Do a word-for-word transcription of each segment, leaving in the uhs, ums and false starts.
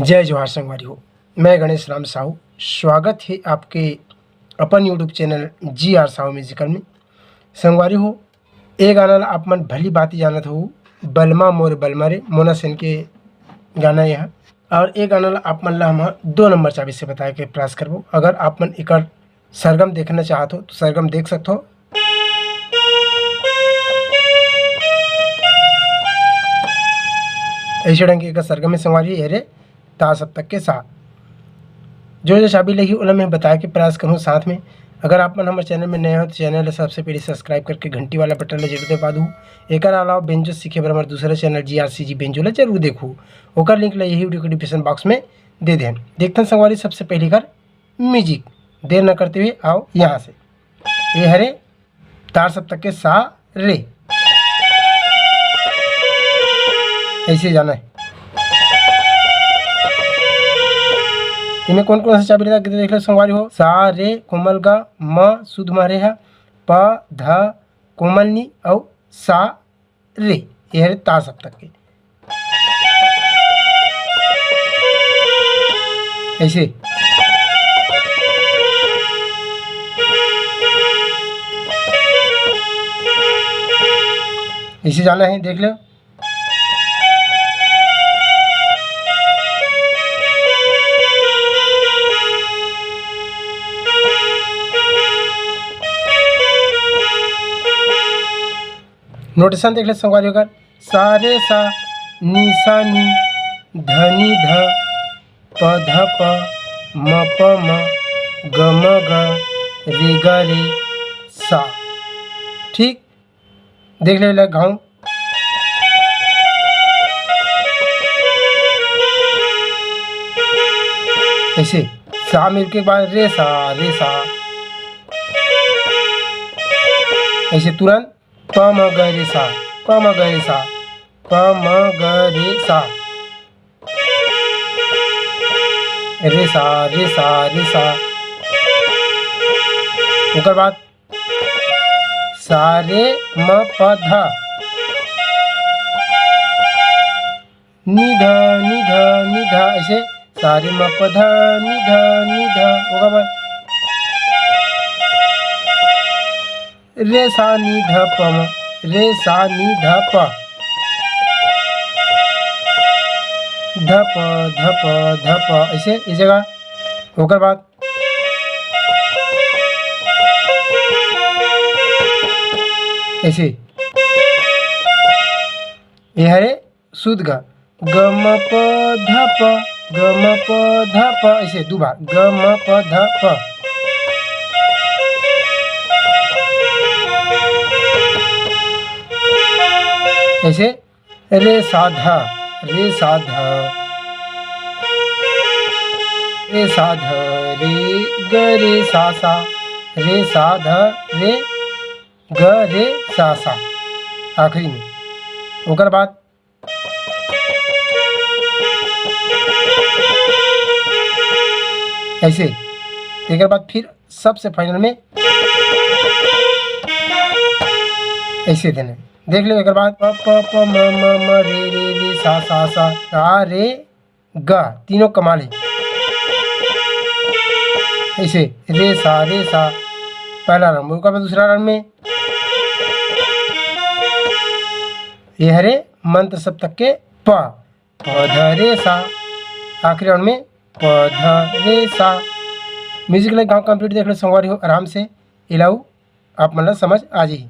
जय जोहार संगवारी हो, मैं गणेश राम साहू। स्वागत हे आपके अपन YouTube चैनल जी आर साहू म्यूजिकल में। संगवारी हो, ए गाना ला आप मन भली भांति जानत हो, बलमा मोर बलमा रे, मोना सेन के गाना ये ह। और ए गाना ला आप मन ला हम दो नंबर चाबी से बताए के प्रयास करबो। अगर आप मन एकर सरगम देखना चाहत हो तो सरगम देख सकत हो। ऐसे ढंग के एकर सरगम में संगवारी हे रे, तार सप्तक के साथ। जो जो चाबी लगी ओला मैं बताए के प्रयास करूँ। साथ में अगर आप मन हमर चैनल में नए हो तो चैनल ला सबसे पहले सब्सक्राइब करके घंटी वाला बटन ला जरूर दबा दू। एकर अलावा बेंजो सीखे बर हमर दूसरा चैनल जी आर सी जी बेंजो ला जरूर देखू। ओकर लिंक ला यही वीडियो के डिस्क्रिप्शन बॉक्स में दे देहन। देखथन संगवारी सबसे पहली कर म्यूजिक। देर न करते हुए आओ यहाँ से। ये हरे तार सप्तक के सा रे, ऐसे जाना है। इनमें कौन कौन सा चाबी रहता है, देख लो संगवारी हो। सा रे कोमल गा, म शुद्ध मारे है, प ध कोमल नी और सा रे, ये हरे तार सप्तक के। ऐसे, ऐसे जाना है, देख लो। नोटेशन देख ले संगवारी हो, सा रे सा, नी सा नी, ध नी ध, प ध प, म प म, ग म ग, रे ग रे, सा। ठीक, देख ले, ले गाऊं। ऐसे सा मिलके बाद रे सा, रे सा। ऐसे तुरंत प म ग रे सा, प म ग रे सा, प म ग रे सा, रे सा, रे सा, रे सा। ओकर बाद सा रे म प ध, नी ध, नी ध, नी ध, ऐसे सा रे म प ध, नी ध, नी ध। ओकर बाद रे सा नी ध प म, रे सा नी ध प, ध प, ध प, ध प, ऐसे इस जगह। ओकर बाद ऐसे, ये हरे शुद्ध ग, ग म प ध प, ग म प ध प, ऐसे दो बार, ग म प ध प। ऐसे रे सा ध, रे सा ध, रे सा ध, रे ग रे सा सा, रे सा ध, रे ग रे सा सा, आखिरी में। ओकर बाद ऐसे, एकर बाद फिर सबसे फाइनल में ऐसे देने। देख लो, एकर बाद प प प म म म रे रे रे सा सा सा गा रे गा, तीनों कमाल है। ऐसे रे सा रे सा, पहला राउंड। ओकर बाद दूसरा राउंड में ये हरे मंत्र सप्तक के प, प ध रे सा, आखिरी राउंड में प ध रे सा। म्यूजिक लाइक गाँव कंप्लीट देख लो संगवारी हो आराम से, इलाऊ आप मन ला समझ आ जाही।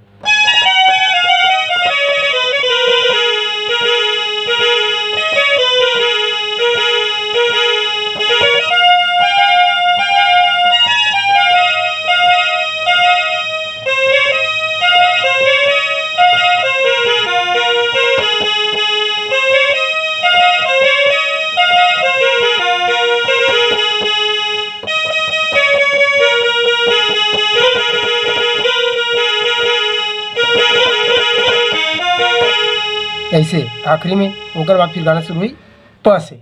ऐसे आखिरी में, ओकर बाद फिर गाना शुरू हुई प से।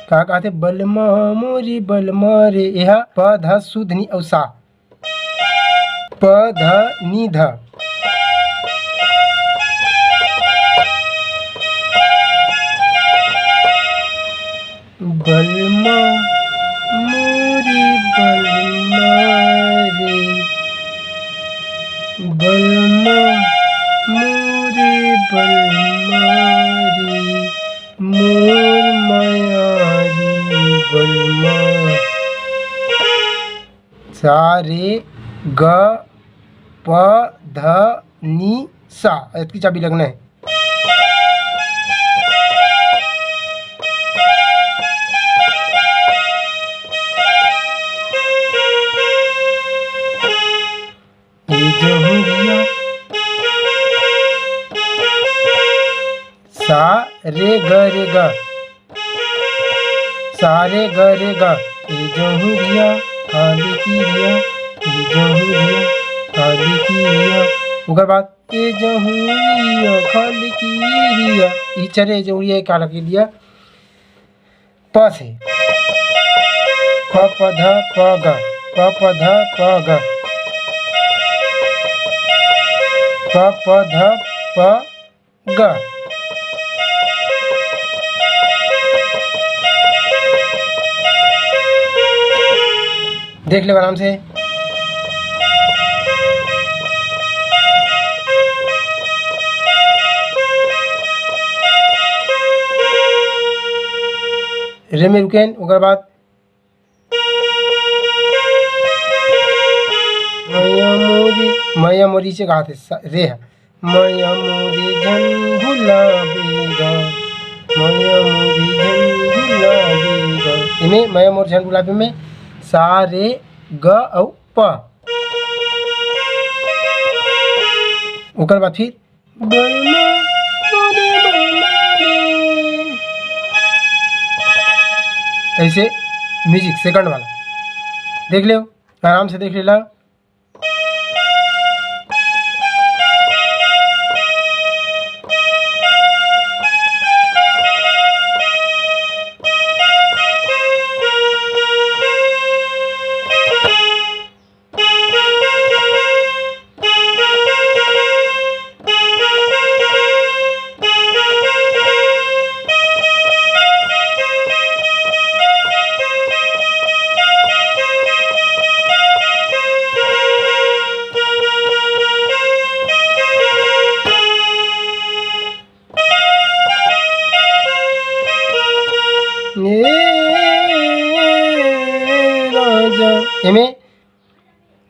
का कहते, बलमा मोरी बलमा रे, एहा प ध शुद्ध नी अउ सा। प ध नी ध। सा रे ग प ध नी सा, इतकी चाबी लगना है। ए जहुरिया। सा रे ग रे ग। सा रे ग रे ग। ए जहुरिया, खाली किरिया। ए जहुरिया, खाली किरिया। ओकर बाद ए जहुरिया, खाली किरिया। ई चरे जहुरिया का लगी दिया। प से। प प ध प ग, प प ध प ग, प प ध प ग। देख ले आराम से। रे में रुकेन, ओकर बाद मया मोरी, मया मोरी से कहा थे स-, रे है। मया मोरी झन भुला बेगा, मया मोरी झन भुला बेगा। इमे मया मोर झन भुला बे में सा रे ग अउ प। ओकर बाद फिर बलमा, मोरे बलमा रे। ऐसे म्यूजिक सेकंड वाला देख लो, आराम से देख लेला। ए राजा, एमे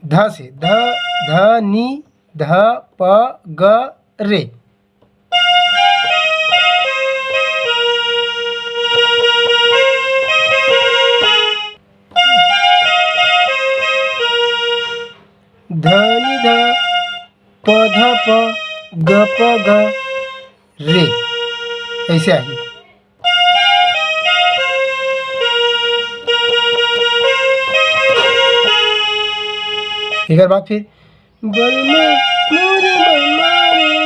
ध से, ध, ध, नी, ध, प, ग, रे। ध, नी, ध, प, ध, प, ग, प, ग, रे। ऐसे आही। एकर बाद फिर बलमा, मोरे बलमा रे।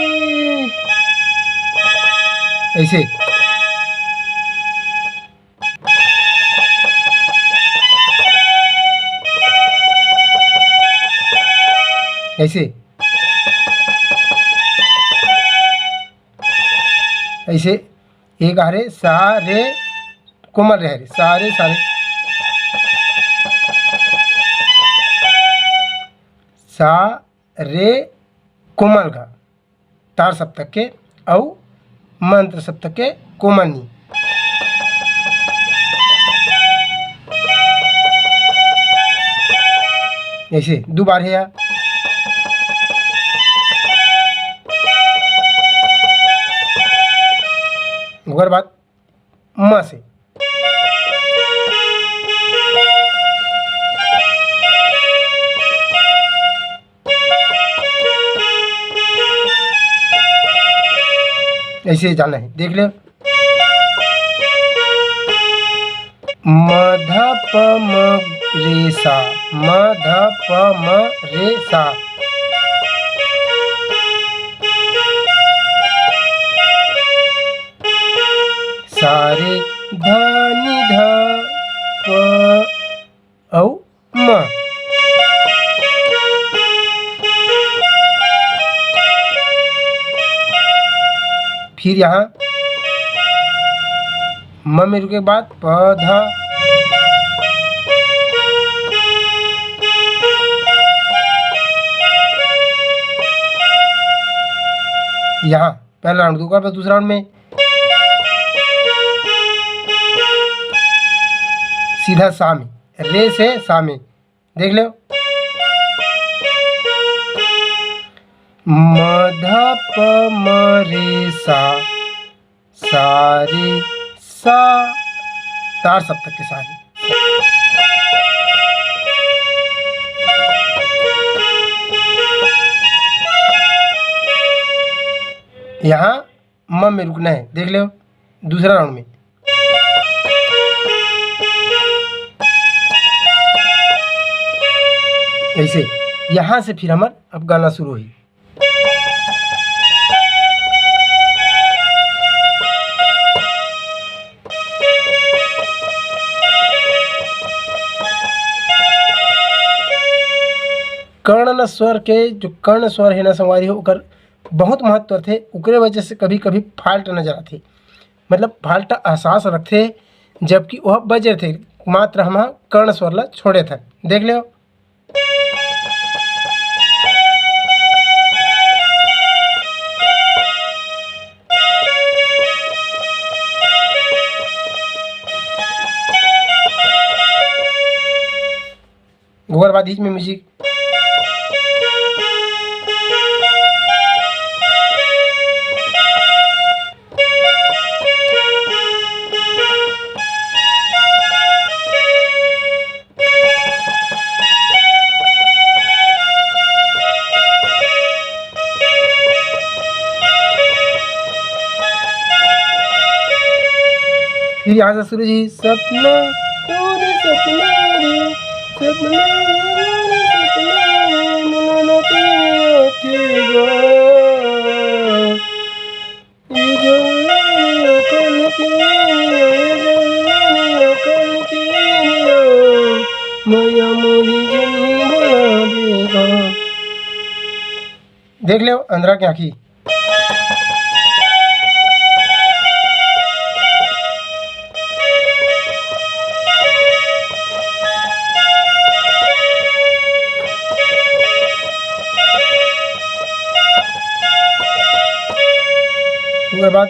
ऐसे। ऐसे। ऐसे। एक हरे सा रे कोमल रे हरे, सा रे, सा रे। सा रे कोमल गा। तार सप्तक के अउ मंत्र सप्तक के कोमल नी। ऐसे दो बार है या। ओकर बाद म से। ऐसे जाना है, देख ले। म ध प म रे सा, म ध प म रे सा। सा रे ध नी ध प अउ म। फिर यहाँ म में रुके के बाद प ध। यहाँ पहला राउंड, दूसरा, दूसरा राउंड में सीधा सा में, रे से सा में, देख लो। म ध प म रे सा, सा रे सा, तार सप्तक के सा रे। यहाँ म में रुकना है, देख लो दूसरा राउंड में। ऐसे यहाँ से फिर हमर अब गाना शुरू होही। कर्ण स्वर के, जो कर्ण स्वर है ना संगवारी हो, ओकर बहुत महत्व रथे। ओकरे वजह से कभी कभी फाल्ट नजर आथे, मतलब फाल्ट एहसास रखथे, जबकि वह बज रथे, मात्र हम कर्ण स्वर ला छोड़े थन। देख लो। ओकर बाद बीच में म्यूजिक। फिर यहाँ से शुरू जी, सपना, ओ रे सपना रे, सपना, ओ रे सपना रे, मिलना तेरे आँखी गो। देख लो अंधरा के आँखी। ओकर बाद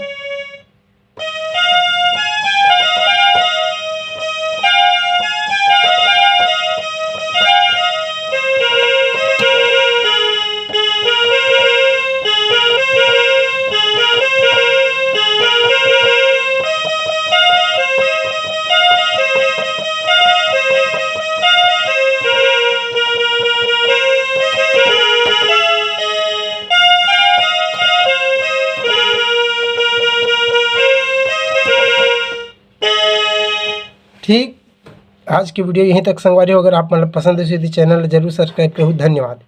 ठीक, आज की वीडियो यहीं तक संगवारी हो। अगर आप मन ला पसंद होही तो चैनल ला जरूर सब्सक्राइब करहू। धन्यवाद।